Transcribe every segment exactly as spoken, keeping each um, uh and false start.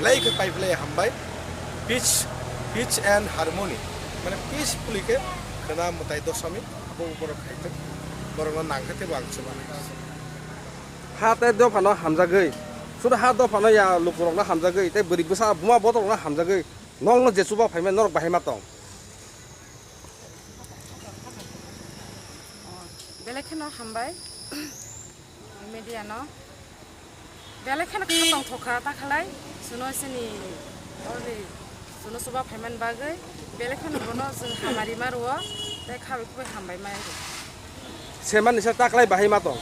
Lai khe pai phlai hambai. Peace, peace and harmony. Mane peacefully khe khna mwtai dosami abo borok khai thok. Borokno nang khe tebo ang chubanai. Ha tei dophano hamjagwi. Sudu ha dophano ya lukurokno hamjagwi tei bwrwi bwsa buma botorokno hamjagwi. Nokno je chuba phaimani norok bahai ma tong. Belai kheno hambai media no. Belai kheno kha tongthok kha ta khalai. Suno sini orni suno suba phaiman bagwi belai kheno bono jwng hamari ma rwo tei khabai khubai hambai mai rwo. Seman nisa taklai bahai ma tong.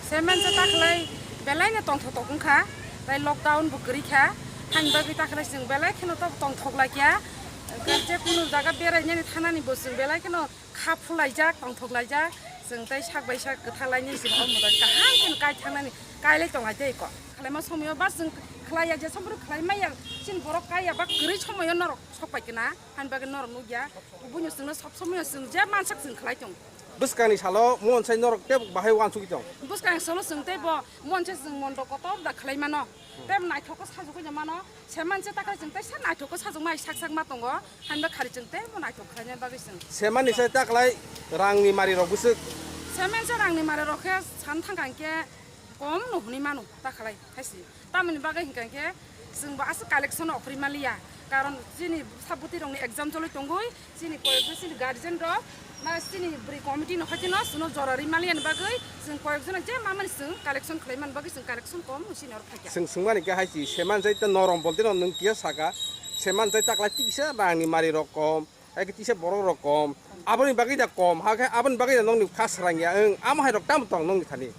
Seman se taklai belai no tongthok tok wngkha. Tai lockdown bo kwrwi kha. Hani bagwi taklai chwng belai kheno to tongthok lai kha. Hwnkhe je kunu jaga berai nani thanani bo chwng belai kheno kha phulaijak, tongthok laijak, chwng tei sak bai sak kwtha lainai chwng o moto kaham khe kai thangnani kai lai tong lai tei kok. Khlaima somoyo ba chwng khlai ya, je somporo khlai maya, chini borok kai ya ba kwrwi somoyo norok sok pai kna, hani bagwi norok nuk ya. Buino chwngno sob somoyo chwng je mansak chwng khlai tong. Bwskangni salo mo onsai norok tei bahai uansugwi tong. Bwskangni salo chwng tei bo mo onsai chwng mondo kotor da khlai mano. Tei naithok khe sajagwi mano. Seman se takhai chwng teisa naithok khe sajagmai sak sak ma tongo, hwnba khari chwng teibo naithok khlaina bagwi chwng. Seman ni sai taklai rangni mari rok bwswk. Seman se rangni mari rok khe san thangkha hinkhe kom no hwnwi mano takhalai haisi. Tamoni bagwi hinkha hinkhe chwng bo aswk collection no okhorwi manliya, karon chini bwsa bwtwi rokni exam cholwi tongwi, chini koyekjon chini guardian rok, ma chini bwrwi committee no khaitino chwngno jora rwi manliya ni bagwi chwng koyekjono je mamani chwng collection khlai mani bagwi chwng collection kom chini oro phaikha. Chwng swngmani khe hai si, seman jai ta norom bolte no nwng kiya saka, seman jai taklai tiksa rangni mari rok kom, hai khe tiksa borok rok kom, aboni bagwi da kom, hakhe aboni bagwi da nokni kha srang ya wng, amo hai rok tamo tong nokni thani.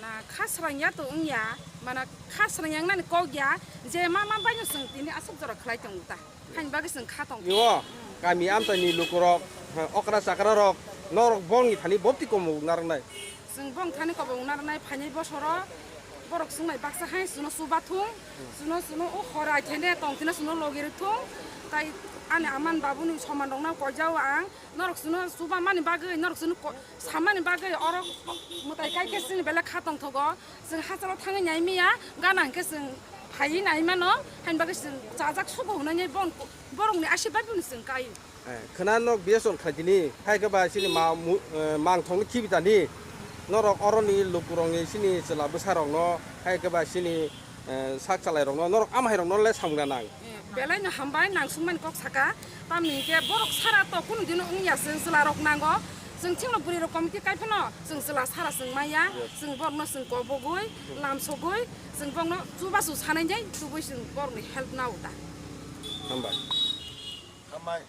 Na kha srang ya to wng ya, mana kha srang ya wngnani kok ya, je ma ma bai no chwng tini aswk jora khlai tongo ta. Haini bagwi chwng kha tong. Yo, kami amchaini lukurok, ha, okra chakra rok, norok bongni thani bopti komo narwknai. Chwng bong thani kobo narwknai phainai bosoro, borok chwngnai baksa hai chwngno chuba thung, chwngno chwngno o horai thene tong thene chwngno logi rw thung, tai ani aman babuni soman rokno koijao ang, norok chwngno chuba mani bagwi, norok chwngno ko-, samani bagwi oro mwtai kai khe chini belai kha tongthogo. Chwng hachalo thangwi nai maya, gana hwnkhe chwng phaiwi nai mano, haini bagwi chwng chajak sugo hwnwi bon-, borokni asirbat bai chwng kai. Eh, khwna nok B S on khlai tini, hai khe ba chini ma-, mu-, eh, mangthokni khibi tani, norok oroni lukurokni chini chwla bwsarokno, hai khe ba chini, eh, sak chalairokno, norok amhairokno le samung nanang. Eh, belai no hambai, nang sungmani kok saka, tamni hwnkhe borok sara to kunu dino wngya, chwng chwla rok nango, chwng chwngno bwrwi rok committee kai phano, chwng chwla sara chwng maya, yes, chwng borokno chwng kobogwi, lamsogwi, chwng borokno chubachu sanai jai, tubui chwng borokni help nao ta. Hambai. Hambai.